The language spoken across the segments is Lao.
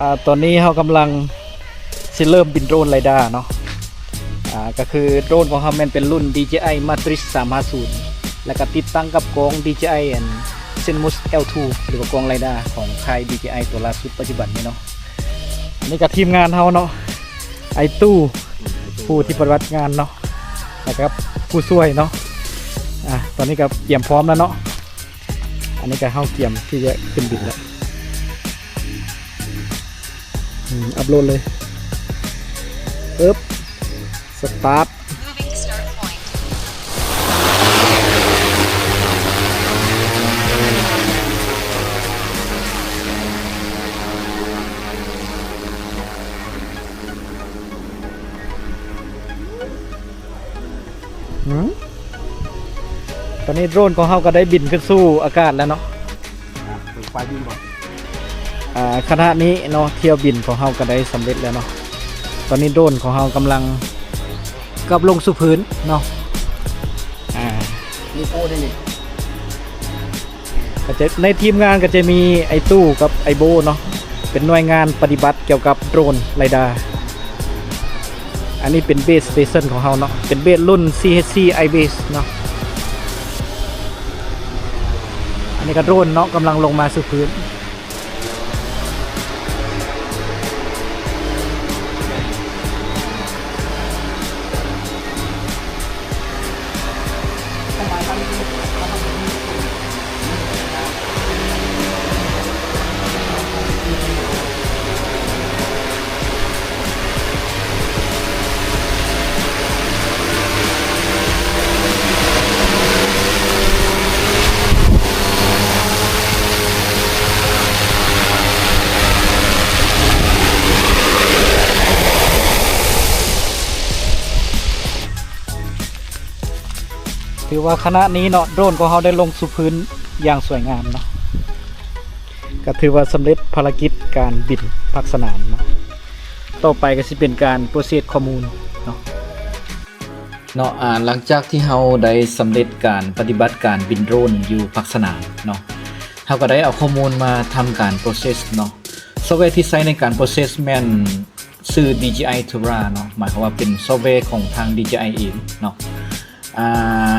ອາ ຕອນນີ້ເຮົາກຳລັງຊິເລີ່ມບິນໂດຣນເຣດ້າເນາະ. ອາ ກໍຄືໂດຣນຂອງເຮົາແມ່ນເປັນລຸ້ນ ດີເຈໄອ Matrix ສາມຫ້າສູນ ແລ້ວກໍຕິດຕັ້ງກັບກ້ອງ ດີເຈໄອ ອັນ Zenmust ແອລ ທູ ຫຼືວ່າກ້ອງເຣດ້າຂອງຄ້າຍ ດີເຈໄອ ຕົວລ່າສຸດປັດຈຸບັນນີ້ເນາະ. ອັນນີ້ກໍທີມງານເຮົາເນາະ ໄອ້ຕູ້ ຜູ້ທີ່ປະຕິບັດງານເນາະ ແລ້ວກໍຜູ້ຊ່ວຍເນາະ. ອາ ຕອນນີ້ກໍກຽມພ້ອມແລ້ວເນາະ. ອັນນີ້ກໍເຮົາກຽມທີ່ຈະຂຶ້ນບິນແລ້ວ. ອືມ ອັບໂຫຼດເລີຍ. ເອີບ ສະຕາດ. ອືມ ຕອນນີ້ໂດຣນຂອງເຮົາກໍໄດ້ບິນຂຶ້ນສູ່ອາກາດແລ້ວເນາະ. ອ່າ ເປັນຝ່າຍບິນບໍ່? ອ່າ ຂະນະນີ້ເນາະ ຖ້ຽວບິນຂອງເຮົາກໍໄດ້ສຳເລັດແລ້ວເນາະ. ຕອນນີ້ໂດຣນຂອງເຮົາກຳລັງກັບລົງສູ່ພື້ນເນາະ. ອ່າ ມີໂປ້ໄດ້ນີ້. ກໍຈະ ໃນທີມງານກໍຈະມີໄອ້ຕູ້ກັບໄອ້ໂບເນາະ ເປັນໜ່ວຍງານປະຕິບັດກ່ຽວກັບໂດຣນເຣດ້າ. ອັນນີ້ເປັນເບສສະເຕຊັນຂອງເຮົາເນາະ ເປັນເບສລຸ້ນ ຊີເອັດຊີ ໄອເບສເນາະ. ອັນນີ້ກໍໂດຣນເນາະ ກຳລັງລົງມາສູ່ພື້ນ. ຖືວ່າຂະນະນີ້ເນາະ ໂດຣນຂອງເຮົາໄດ້ລົງສູ່ພື້ນຢ່າງສວຍງາມເນາະ. ກໍຖືວ່າສຳເລັດພາລະກິດການບິນພາກສະໜາມເນາະ. ຕໍ່ໄປກໍຊິເປັນການໂປຣເຊັສຂໍ້ມູນເນາະ. ເນາະ ອາ ຫຼັງຈາກທີ່ເຮົາໄດ້ສຳເລັດການປະຕິບັດການບິນໂດຣນຢູ່ພາກສະໜາມເນາະ ເຮົາກໍໄດ້ເອົາຂໍ້ມູນມາທຳການໂປຣເຊັສເນາະ. ຊອບແວທີ່ໃຊ້ໃນການໂປຣເຊັສແມ່ນຊື່ ດີເຈໄອ Terra ເນາະ ໝາຍຄວາມວ່າເປັນຊອບແວຂອງທາງ ດີເຈໄອ ເອງເນາະ. ອາ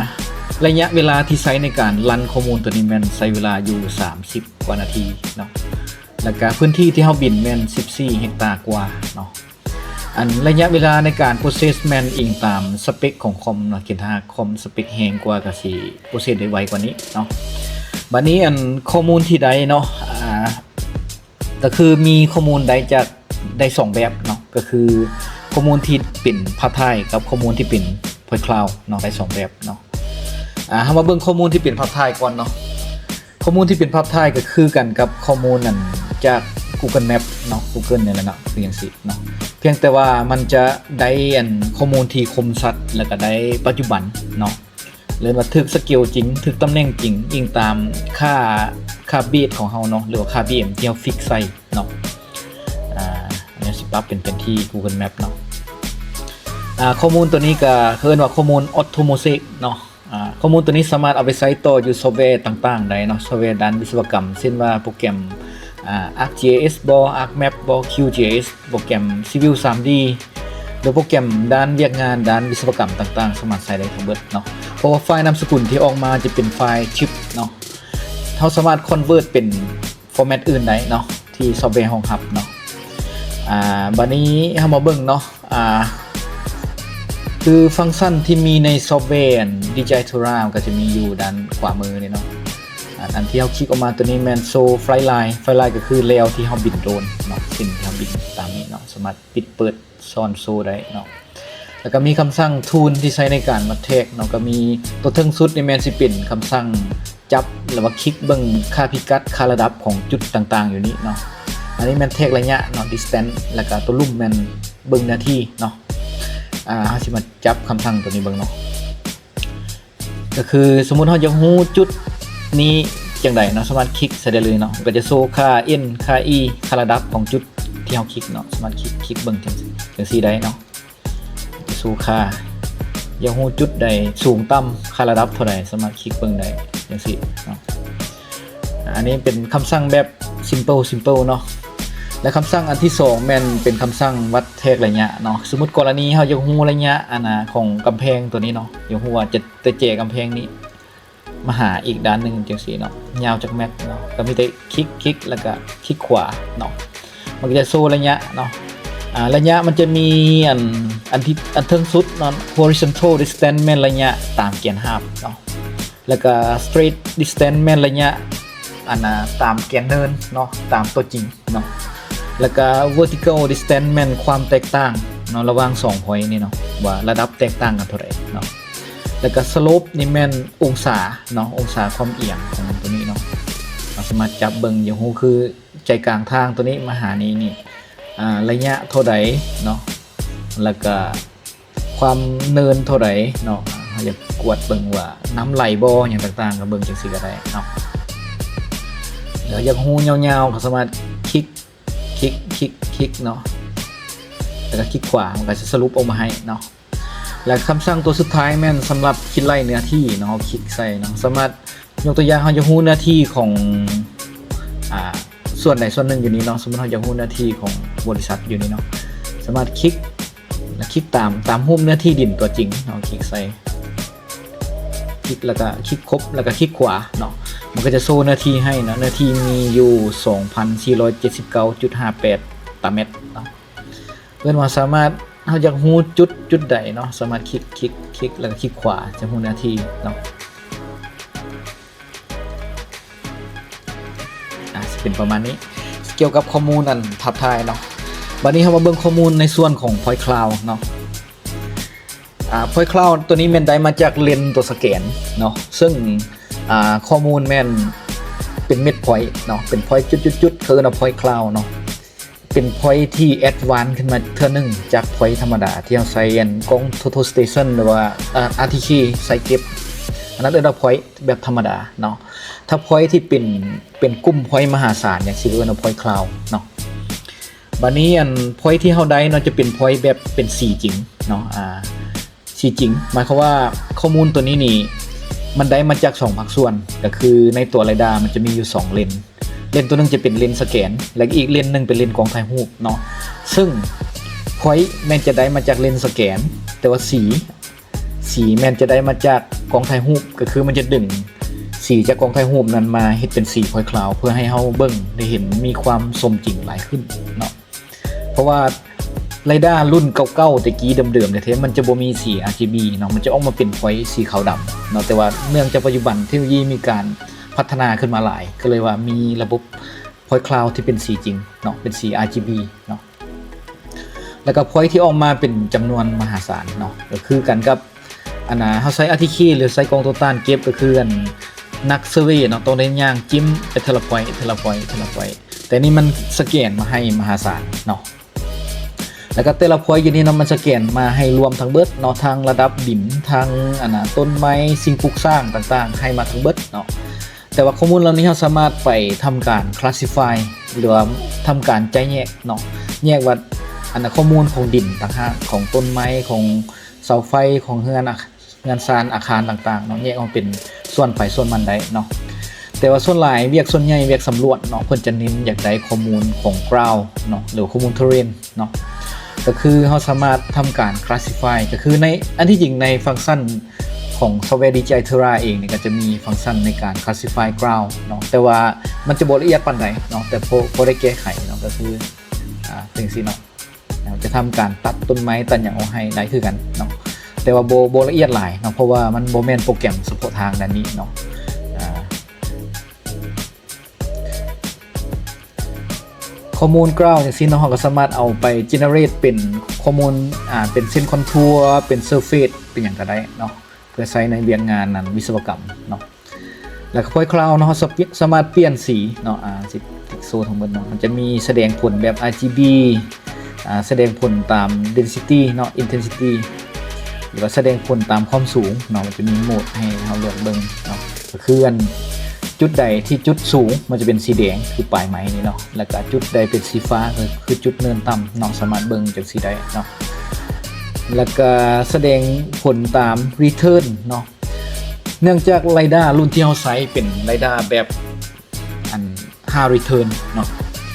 ໄລຍະເວລາທີ່ໃຊ້ໃນການຣັນຂໍ້ມູນຕົວນີ້ແມ່ນໃຊ້ເວລາຢູ່ສາມສິບກວ່ານາທີເນາະ. ແລ້ວກະພື້ນທີ່ທີ່ເຮົາບິນແມ່ນສິບສີ່ເຮັກຕາກວ່າເນາະ. ອັນໄລຍະເວລາໃນການໂປຣເຊັສແມ່ນອີງຕາມສະເປັກຂອງຄອມເນາະ, ຄັນຖ້າຄອມສະເປັກແຮງກວ່າກໍຊິໂປຣເຊັສໄດ້ໄວກວ່ານີ້ເນາະ. ບາດນີ້ອັນຂໍ້ມູນທີ່ໄດ້ເນາະ ອາ ກໍຄືມີຂໍ້ມູນໄດ້ຈາກ ໄດ້ສອງແບບເນາະ, ກໍຄືຂໍ້ມູນທີ່ເປັນພາບຖ່າຍກັບຂໍ້ມູນທີ່ເປັນພອຍຄລາວເນາະ, ໄດ້ສອງແບບເນາະ. ອາ ເຮົາມາເບິ່ງຂໍ້ມູນທີ່ເປັນພາບຖ່າຍກ່ອນເນາະ. ຂໍ້ມູນທີ່ເປັນພາບຖ່າຍກໍຄືກັນກັບຂໍ້ມູນນັ້ນຈາກ Google Map ເນາະ, Google ນີ້ແຫຼະເນາະ, ຄືຈັ່ງຊີ້ເນາະ. ພຽງແຕ່ວ່າມັນຈະໄດ້ອັນຂໍ້ມູນທີ່ຄົມຊັດ ແລ້ວກໍໄດ້ປັດຈຸບັນເນາະ, ເອີ້ນວ່າຖືກສະເກວຈິງ, ຖືກຕຳແໜ່ງຈິງ, ອີງຕາມຄ່າ, ຄ່າເບສຂອງເຮົາເນາະ, ຫຼືວ່າຄ່າ ບີເອັມ ທີ່ເຮົາຟິກໃສ່ເນາະ. ອາ ອັນນີ້ຊິປັບເປັນແຜນທີ່ Google Map ເນາະ. ອາ ຂໍ້ມູນຕົວນີ້ກໍເອີ້ນວ່າຂໍ້ມູນ Auto Mosaic ເນາະ. ອາ ຂໍ້ມູນຕົວນີ້ສາມາດເອົາໄປໃຊ້ຕໍ່ຢູ່ຊອບແວຕ່າງໆໄດ້ເນາະ, ຊອບແວດ້ານວິສະວະກຳ ເຊັ່ນວ່າໂປຣແກຣມ ອາ ArcGIS ບໍ ArcMap ບໍ QGIS, ໂປຣແກຣມ Civil ສາມດີ ຫຼືໂປຣແກຣມດ້ານວຽກງານດ້ານວິສະວະກຳຕ່າງໆ ສາມາດໃຊ້ໄດ້ທັງເບິດເນາະ. ເພາະວ່າໄຟລ໌ນາມສະກຸນທີ່ອອກມາຈະເປັນໄຟລ໌ TIFF ເນາະ, ເຮົາສາມາດ convert ເປັນ format ອື່ນໄດ້ເນາະ ທີ່ຊອບແວຮອງຮັບເນາະ. ອາ ບາດນີ້ເຮົາມາເບິ່ງເນາະ ອາ ຄືຟັງຊັນທີ່ມີໃນຊອບແວ DJI Terra ກໍຈະມີຢູ່ດ້ານຂວາມືນີ້ເນາະ. ອາ ອັນທີ່ເຮົາຄລິກອອກມາຕົວນີ້ແມ່ນ Show Flight Line, Flight Line ກໍຄືແລວທີ່ເຮົາບິນໂດຣນເນາະ, ເສັ້ນທີ່ເຮົາບິນຕາມນີ້ເນາະ, ສາມາດປິດເປີດ ຊ້ອນໂຊໄດ້ເນາະ. ແລ້ວກໍມີຄຳສັ່ງ Tool ທີ່ໃຊ້ໃນການມາ track ເນາະ, ກໍມີຕົວເທິງສຸດນີ້ແມ່ນຊິເປັນຄຳສັ່ງຈັບ ຫຼືວ່າຄລິກເບິ່ງຄ່າພິກັດ, ຄ່າລະດັບຂອງຈຸດຕ່າງໆຢູ່ນີ້ເນາະ. ອັນນີ້ແມ່ນ track ໄລຍະເນາະ, distance, ແລ້ວກໍຕົວລຸ່ມແມ່ນເບິ່ງເນື້ອທີ່ເນາະ. ອາ ເຮົາຊິມາຈັບຄຳສັ່ງຕົວນີ້ເບິ່ງເນາະ. ກໍຄືສົມມຸດເຮົາຢາກຮູ້ຈຸດນີ້ຈັ່ງໃດເນາະ, ສາມາດຄລິກໃສ່ໄດ້ເລີຍເນາະ, ມັນກໍຈະໂຊຄ່າ N ຄ່າ E ຄ່າລະດັບຂອງຈຸດທີ່ເຮົາຄລິກເນາະ, ສາມາດຄລິກ ຄລິກເບິ່ງຈັ່ງ ຈັ່ງຊີ້ໄດ້ເນາະ, ໂຊຄ່າ. ຢາກຮູ້ຈຸດໃດສູງຕ່ຳ ຄ່າລະດັບເທົ່າໃດ, ສາມາດຄລິກເບິ່ງໄດ້ຈັ່ງຊີ້ເນາະ. ອັນນີ້ເປັນຄຳສັ່ງແບບ simple simple ເນາະ. ແລະ ຄຳສັ່ງອັນທີສອງແມ່ນເປັນຄຳສັ່ງວັດແທກໄລຍະເນາະ. ສົມມຸດກໍລະນີເຮົາຢາກຮູ້ໄລຍະອັນນາຂອງກຳແພງຕົວນີ້ເນາະ, ຢາກຮູ້ວ່າຈະ ຈະແຈກຳແພງນີ້ມາຫາອີກດ້ານໜຶ່ງຈັ່ງຊີ້ເນາະ, ຍາວຈັກແມັດເນາະ, ກໍມີແຕ່ຄລິກ ຄລິກ ແລ້ວກໍຄລິກຂວາເນາະ, ມັນກໍຈະໂຊໄລຍະເນາະ. ອາ ໄລຍະມັນຈະມີອັນ ອັນທີ່ ອັນເທິງສຸດເນາະ, horizontal distance ແມ່ນໄລຍະຕາມແກນຮາບເນາະ, ແລ້ວກໍ straight distance ແມ່ນໄລຍະອັນນາຕາມແກນເນີນເນາະ, ຕາມຕົວຈິງເນາະ, ແລ້ວກໍ vertical distance ແມ່ນຄວາມແຕກຕ່າງເນາະ ລະຫວ່າງສອງ point ນີ້ເນາະ, ວ່າລະດັບແຕກຕ່າງກັນເທົ່າໃດເນາະ, ແລ້ວກໍ slope ນີ້ແມ່ນອົງສາເນາະ, ອົງສາຄວາມອຽງຂອງຕົວນີ້ເນາະ. ເຮົາສາມາດຈັບເບິ່ງ ຢາກຮູ້ຄືໃຈກາງທາງຕົວນີ້ມາຫານີ້ນີ້ ອາ ໄລຍະເທົ່າໃດເນາະ, ແລ້ວກໍ ຄວາມເນີນເທົ່າໃດເນາະ, ເຮົາຢາກກວດເບິ່ງວ່ານ້ຳໄຫຼບໍ່ ຫຍັງຕ່າງໆ ກໍເບິ່ງຈັ່ງຊີ້ກໍໄດ້ເນາະ. ແລ້ວຢາກຮູ້ຍາວໆ ກໍສາມາດຄລິກ ຄລິກ ຄລິກ ຄລິກເນາະ, ແລ້ວກໍຄລິກຂວາ ມັນກໍຈະສະຫຼຸບອອກມາໃຫ້ເນາະ. ແລະ ຄຳສັ່ງຕົວສຸດທ້າຍແມ່ນສຳລັບຄິດໄລ່ເນື້ອທີ່ເນາະ, ເຮົາຄລິກໃສ່ເນາະ, ສາມາດ ຍົກຕົວຢ່າງ ເຮົາຢາກຮູ້ເນື້ອທີ່ຂອງ ອາ ສ່ວນໃດສ່ວນໜຶ່ງຢູ່ນີ້ເນາະ, ສົມມຸດເຮົາຢາກຮູ້ເນື້ອທີ່ຂອງບໍລິສັດຢູ່ນີ້ເນາະ, ສາມາດຄລິກ ແລະ ຄລິກຕາມ ຕາມຮູບເນື້ອທີ່ດິນຕົວຈິງເນາະ, ຄລິກໃສ່ ຄລິກ ແລ້ວກໍຄລິກຄົບ ແລ້ວກໍຄລິກຂວາເນາະ, ມັນກໍຈະໂຊເນື້ອທີ່ໃຫ້ເນາະ. ເນື້ອທີ່ມີຢູ່ ສອງພັນສີ່ຮ້ອຍເຈັດສິບເກົ້າຈຸດຫ້າແປດຕາແມັດເນາະ. ເອີ້ນວ່າສາມາດ ເຮົາຢາກຮູ້ຈຸດ ຈຸດໃດເນາະ, ສາມາດຄລິກ ຄລິກ ຄລິກ ແລ້ວກໍຄລິກຂວາ ຈະຮູ້ເນື້ອທີ່ເນາະ. ອາ ຊິເປັນປະມານນີ້ ກ່ຽວກັບຂໍ້ມູນອັນພາບຖ່າຍເນາະ. ບັດນີ້ເຮົາມາເບິ່ງຂໍ້ມູນໃນສ່ວນຂອງ point cloud ເນາະ. ອາ point cloud ຕົວນີ້ແມ່ນໄດ້ມາຈາກເລນຕົວສະແກນເນາະ, ເຊິ່ງ ອາ ຂໍ້ມູນແມ່ນເປັນເມັດ point ເນາະ, ເປັນ point ຈຸດໆໆ ເຂົາເອີ້ນວ່າ point cloud ເນາະ. ເປັນ point ທີ່ advance ຂຶ້ນມາເທື່ອໜຶ່ງຈາກ point ທຳມະດາ ທີ່ເຮົາໃຊ້ອັນກ້ອງ total station ຫຼືວ່າ ອາ RTK ໃສ່ເກັບ, ອັນນັ້ນເອີ້ນວ່າ point ແບບທຳມະດາເນາະ. ຖ້າ point ທີ່ເປັນ ເປັນກຸ່ມ point ມະຫາສານ ຈັ່ງຊີ້ ເອີ້ນວ່າ point cloud ເນາະ. ບັດນີ້ອັນ point ທີ່ເຮົາໄດ້ເນາະ ຈະເປັນ point ແບບເປັນສີຈິງເນາະ, ອາ ສີຈິງ ໝາຍຄວາມວ່າຂໍ້ມູນຕົວນີ້ນີ້ ມັນໄດ້ມາຈາກສອງພາກສ່ວນ, ກໍຄືໃນຕົວ LiDAR ມັນຈະມີຢູ່ສອງເລນ, ເລນຕົວໜຶ່ງຈະເປັນເລນສະແກນ ແລະ ອີກເລນໜຶ່ງເປັນເລນກ້ອງຖ່າຍຮູບເນາະ. ເຊິ່ງ point ແມ່ນຈະໄດ້ມາຈາກເລນສະແກນ, ແຕ່ວ່າສີ ສີແມ່ນຈະໄດ້ມາຈາກກ້ອງຖ່າຍຮູບ, ກໍຄືມັນຈະດຶງສີຈາກກ້ອງຖ່າຍຮູບນັ້ນມາເຮັດເປັນສີ point cloud ເພື່ອໃຫ້ເຮົາເບິ່ງໄດ້ເຫັນ ມີຄວາມສົມຈິງຫຼາຍຂຶ້ນເນາະ. ເພາະວ່າ LiDAR ລຸ້ນເກົ່າໆ ແຕ່ກີ້ເດີມໆ ແທ້ໆ ມັນຈະບໍ່ມີສີ RGB ເນາະ, ມັນຈະອອກມາເປັນ point ສີຂາວດຳເນາະ. ແຕ່ວ່າເນື່ອງຈາກປັດຈຸບັນເທັກໂນໂລຢີມີການພັດທະນາຂຶ້ນມາຫຼາຍ, ກໍເລີຍວ່າມີລະບົບ point cloud ທີ່ເປັນສີຈິງເນາະ, ເປັນສີ RGB ເນາະ. ແລ້ວກໍ point ທີ່ອອກມາເປັນຈຳນວນມະຫາສານເນາະ, ກໍຄືກັນກັບ ອັນນາ ເຮົາໃຊ້ RTK ຫຼືໃຊ້ກ້ອງຕົວຕ້ານເກັບ ກໍຄືອັນນັກເຊີເວເນາະ ຕ້ອງໄດ້ຍ່າງຈິ້ມໄປເທື່ອລະ point ເທື່ອລະ point ເທື່ອລະ point, ແຕ່ນີ້ມັນສະແກນມາໃຫ້ມະຫາສານເນາະ. ແລ້ວກໍແຕ່ລະ point ຢູ່ນີ້ເນາະ ມັນສະແກນມາໃຫ້ລວມທັງເບິດເນາະ, ທັງລະດັບດິນ ທັງ ອັນນາ ຕົ້ນໄມ້ ສິ່ງປຸກສ້າງຕ່າງໆ ໃຫ້ມາທັງເບິດເນາະ. ແຕ່ວ່າຂໍ້ມູນເຫຼົ່ານີ້ເຮົາສາມາດໄປທຳການ classify ຫຼືວ່າທຳການຈຳແນກເນາະ, ແຍກວ່າ ອັນນາ ຂໍ້ມູນຂອງດິນຕ່າງຫາກ, ຂອງຕົ້ນໄມ້, ຂອງເສົາໄຟ, ຂອງເຮືອນ ອາ ເຮືອນຊານ ອາຄານຕ່າງໆເນາະ, ແຍກອອກເປັນສ່ວນໃຜສ່ວນມັນໄດ້ເນາະ. ແຕ່ວ່າສ່ວນຫຼາຍ ວຽກສ່ວນໃຫຍ່ ວຽກສຳຫຼວດເນາະ ເພິ່ນຈະເນັ້ນຢາກໄດ້ຂໍ້ມູນຂອງ ground ເນາະ ຫຼືຂໍ້ມູນ terrain ເນາະ. ກໍຄືເຮົາສາມາດທຳການ classify ກໍຄືໃນ ອັນທີ່ຈິງໃນຟັງຊັນຂອງຊອບແວ DJI Terra ເອງນີ້ ກໍຈະມີຟັງຊັນໃນການ classify ground ເນາະ, ແຕ່ວ່າມັນຈະບໍ່ລະອຽດປານໃດເນາະ, ແຕ່ພໍ ພໍໄດ້ແກ້ໄຂເນາະ, ກໍຄື ອາ ເປັນຈັ່ງຊີ້ເນາະ. ຈະທຳການຕັດຕົ້ນໄມ້ ຕັດຫຍັງອອກໃຫ້ໄດ້ຄືກັນເນາະ, ແຕ່ວ່າບໍ່ ບໍ່ລະອຽດຫຼາຍເນາະ, ເພາະວ່າມັນບໍ່ແມ່ນໂປຣແກຣມສະເພາະທາງດ້ານນີ້ເນາະ. ອາ ຂໍ້ມູນ ground ຈັ່ງຊີ້ເນາະ, ເຮົາກໍສາມາດເອົາໄປ generate ເປັນຂໍ້ມູນ ອາ ເປັນເສັ້ນຄອນທົວ ເປັນ surface ເປັນຫຍັງກໍໄດ້ເນາະ, ເພື່ອໃຊ້ໃນວຽກງານນັ້ນ ວິສະວະກຳເນາະ. ແລ້ວກໍ point cloud ເນາະ, ເຮົາສາມາດປ່ຽນສີເນາະ, ອາ ຊິຕິກໂຊທັງໝົດເນາະ, ມັນຈະມີສະແດງຜົນແບບ RGB ອາ ສະແດງຜົນຕາມ density ເນາະ, intensity ຫຼືວ່າສະແດງຜົນຕາມຄວາມສູງເນາະ, ມັນຈະມີໂໝດໃຫ້ເຮົາເລືອກເບິ່ງເນາະ. ກໍຄືອັນຈຸດໃດທີ່ຈຸດສູງ ມັນຈະເປັນສີແດງ ຄືປາຍໄມ້ນີ້ເນາະ, ແລ້ວກໍຈຸດໃດເປັນສີຟ້າ ກໍຄືຈຸດເນີນຕ່ຳເນາະ, ສາມາດເບິ່ງຈັ່ງຊີ້ໄດ້ເນາະ. ແລ້ວກໍສະແດງຜົນຕາມ return ເນາະ, ເນື່ອງຈາກ LiDAR ລຸ້ນທີ່ເຮົາໃຊ້ເປັນ LiDAR ແບບ ອັນ high return ເນາະ,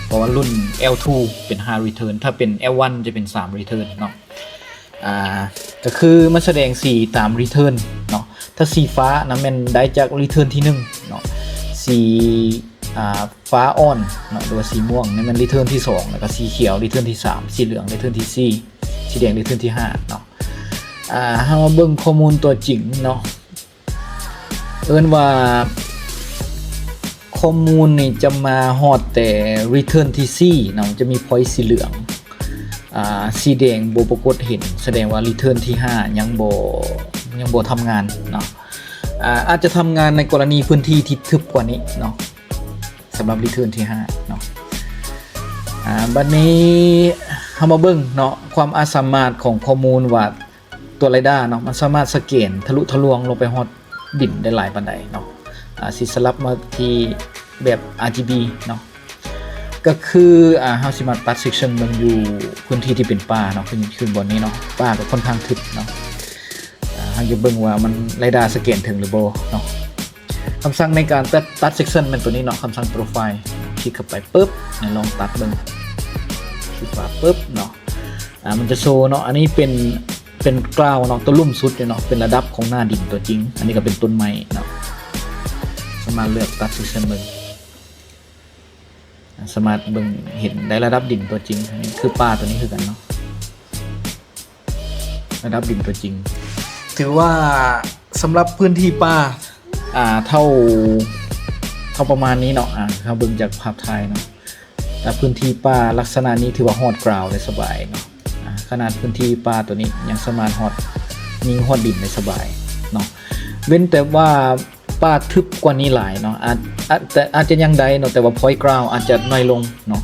ເພາະວ່າລຸ້ນ L two ເປັນຫ້າ return ຖ້າເປັນ L one ຈະເປັນສາມ return ເນາະ. ອ່າ ກໍຄືມັນສະແດງສີຕາມ return ເນາະ. ຖ້າສີຟ້ານະແມ່ນໄດ້ຈາກ return ທີໜຶ່ງເນາະ, ສີ ອ່າ ຟ້າອ່ອນເນາະ ຫຼືວ່າສີມ່ວງນີ້ແມ່ນ return ທີສອງ, ແລ້ວກໍສີຂຽວ return ທີສາມ, ສີເຫຼືອງ return ທີສີ່, ສີແດງ return ທີຫ້າເນາະ. ອ່າ ເຮົາມາເບິ່ງຂໍ້ມູນຕົວຈິງເນາະ. ເອີ້ນວ່າຂໍ້ມູນນີ້ຈະມາຮອດແຕ່ return ທີສີ່ເນາະ, ຈະມີ point ສີເຫຼືອງ, ອ່າ ສີແດງບໍ່ປາກົດເຫັນ, ສະແດງວ່າ return ທີຫ້າຍັງບໍ່ ຍັງບໍ່ທຳງານເນາະ. ອ່າ ອາດຈະທຳງານໃນກໍລະນີພື້ນທີ່ທີ່ທຶບກວ່ານີ້ເນາະ, ສຳລັບ return ທີຫ້າເນາະ. ອ່າ ບັດນີ້ເຮົາມາເບິ່ງເນາະ ຄວາມອາດສາມາດຂອງຂໍ້ມູນວ່າ ຕົວ LiDAR ເນາະ ມັນສາມາດສະແກນທະລຸທະລວງລົງໄປຮອດດິນໄດ້ຫຼາຍປານໃດເນາະ. ອາ ຊິສະຫຼັບມາທີ່ແບບ RGB ເນາະ, ກໍຄື ອາ ເຮົາຊິມາຕັດ section ເບິ່ງຢູ່ພື້ນທີ່ທີ່ເປັນປ່າເນາະ, ຄື ຄືບ່ອນນີ້ເນາະ, ປ່າກໍຄ່ອນຂ້າງທຶບເນາະ. ອາ ເຮົາຈະເບິ່ງວ່າມັນ LiDAR ສະແກນເຖິງຫຼືບໍ່ເນາະ. ຄຳສັ່ງໃນການຕັດ ຕັດ section ແມ່ນຕົວນີ້ເນາະ, ຄຳສັ່ງ profile ຄລິກເຂົ້າໄປປຶບ ໃຫ້ລອງຕັດເບິ່ງ, ຄລິກຂວາປຶບເນາະ. ອາ ມັນຈະໂຊເນາະ, ອັນນີ້ເປັນ ເປັນ ground ເນາະ, ຕົວລຸ່ມສຸດເນາະ, ເປັນລະດັບຂອງໜ້າດິນຕົວຈິງ. ອັນນີ້ກໍເປັນຕົ້ນໄມ້ເນາະ, ສາມາດເລືອກຕັດ section ເບິ່ງ, ສາມາດເບິ່ງເຫັນໄດ້ລະດັບດິນຕົວຈິງ. ອັນນີ້ຄືປ່າຕົວນີ້ຄືກັນເນາະ, ລະດັບດິນຕົວຈິງ. ຖືວ່າສຳລັບພື້ນທີ່ປ່າ ອ່າ ເທົ່າ ເທົ່າປະມານນີ້ເນາະ, ອາ ເຮົາເບິ່ງຈາກພາບຖ່າຍເນາະ. ແລ້ວພື້ນທີ່ປ່າລັກສະນະນີ້ຖືວ່າຮອດ ground ໄດ້ສະບາຍເນາະ. ອາ ຂະໜາດພື້ນທີ່ປ່າຕົວນີ້ຍັງສາມາດຮອດ ຍິງຮອດດິນໄດ້ສະບາຍເນາະ, ເວັ້ນແຕ່ວ່າປ່າທຶບກວ່ານີ້ຫຼາຍເນາະ, ອາດ ອາດ ແຕ່ອາດຈະຍັງໄດ້ເນາະ, ແຕ່ວ່າ point ground ອາດຈະໜ້ອຍລົງເນາະ,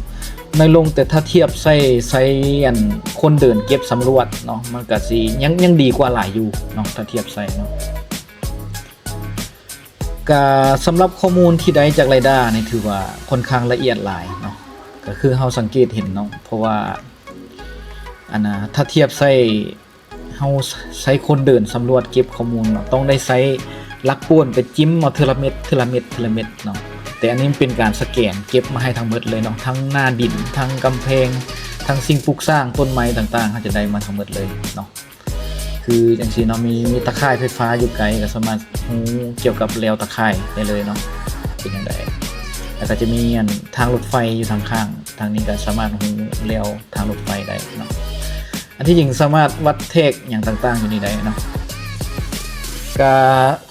ໜ້ອຍລົງ. ແຕ່ຖ້າທຽບໃສ່ ໃສ່ອັນຄົນເດີນເກັບສຳຫຼວດເນາະ, ມັນກະຊິຍັງ ຍັງດີກວ່າຫຼາຍຢູ່ເນາະ, ຖ້າທຽບໃສ່ເນາະ. ກະສຳລັບຂໍ້ມູນທີ່ໄດ້ຈາກ LiDAR ນີ້ຖືວ່າຄ່ອນຂ້າງລະອຽດຫຼາຍເນາະ, ກະຄືເຮົາສັງເກດເຫັນເນາະ, ເພາະວ່າ ອັນນ່າ ຖ້າທຽບໃສ່ ເຮົາໃຊ້ຄົນເດີນສຳຫຼວດເກັບຂໍ້ມູນເນາະ, ຕ້ອງໄດ້ໃຊ້ຫຼັກປ້ວນໄປຈິ້ມເອົາເທື່ອລະເມັດ ເທື່ອລະເມັດ ເທື່ອລະເມັດເນາະ. ແຕ່ອັນນີ້ມັນເປັນການສະແກນເກັບມາໃຫ້ທັງໝົດເລີຍເນາະ, ທັງໜ້າດິນ ທັງກຳແພງ ທັງສິ່ງປຸກສ້າງ ຕົ້ນໄມ້ຕ່າງໆ ເຮົາຈະໄດ້ມາທັງໝົດເລີຍເນາະ. ຄືຈັ່ງຊີ້ເນາະ, ມີ ມີຕາຂ່າຍໄຟຟ້າຢູ່ໃກ້ ກໍສາມາດຮູ້ກ່ຽວກັບແລວຕາຂ່າຍໄດ້ເລີຍເນາະ, ເປັນຈັ່ງໃດ. ແລ້ວກໍຈະມີອັນທາງລົດໄຟຢູ່ທາງຂ້າງ, ທາງນີ້ກໍສາມາດຮູ້ແລວທາງລົດໄຟໄດ້ເນາະ. ອັນທີ່ຈິງສາມາດວັດແທກຫຍັງຕ່າງໆຢູ່ນີ້ໄດ້ເນາະ. ກະ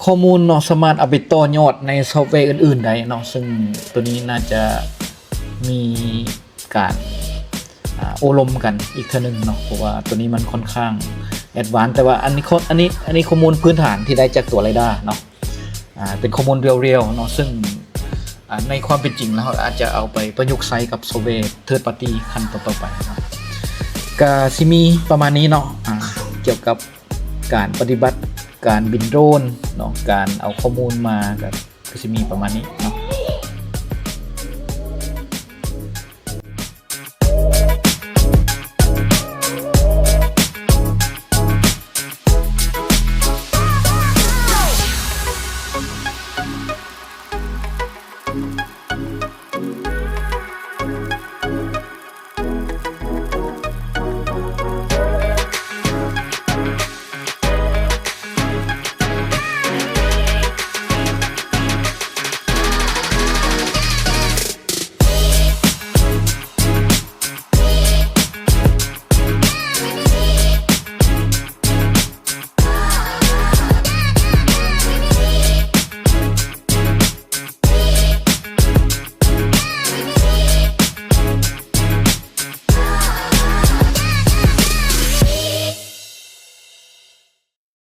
ຂໍ້ມູນເນາະ ສາມາດເອົາໄປຕໍ່ຍອດໃນຊອບແວອື່ນໆໄດ້ເນາະ, ເຊິ່ງໂຕນີ້ໜ້າຈະມີການ ອ່າ ໂອ້ລົມກັນອີກເທື່ອໜຶ່ງເນາະ, ເພາະວ່າໂຕນີ້ມັນຄ່ອນຂ້າງ advance, ແຕ່ວ່າອັນນີ້ ອັນນີ້ ອັນນີ້ຂໍ້ມູນພື້ນຖານທີ່ໄດ້ຈາກຕົວ LiDAR ເນາະ. ອ່າ ເປັນຂໍ້ມູນຮຽວໆເນາະ, ເຊິ່ງ ອ່າ ໃນຄວາມເປັນຈິງແລ້ວ ເຮົາອາດຈະເອົາໄປປະຍຸກໃຊ້ກັບຊອບແວ third party ຂັ້ນຕໍ່ໆໄປເນາະ. ກະຊິມີປະມານນີ້ເນາະ, ອ່າ ກ່ຽວກັບການປະຕິບັດການບິນໂດຣນເນາະ, ການເອົາຂໍ້ມູນມາ ກະ ກະຊິມີປະມານນີ້ເນາ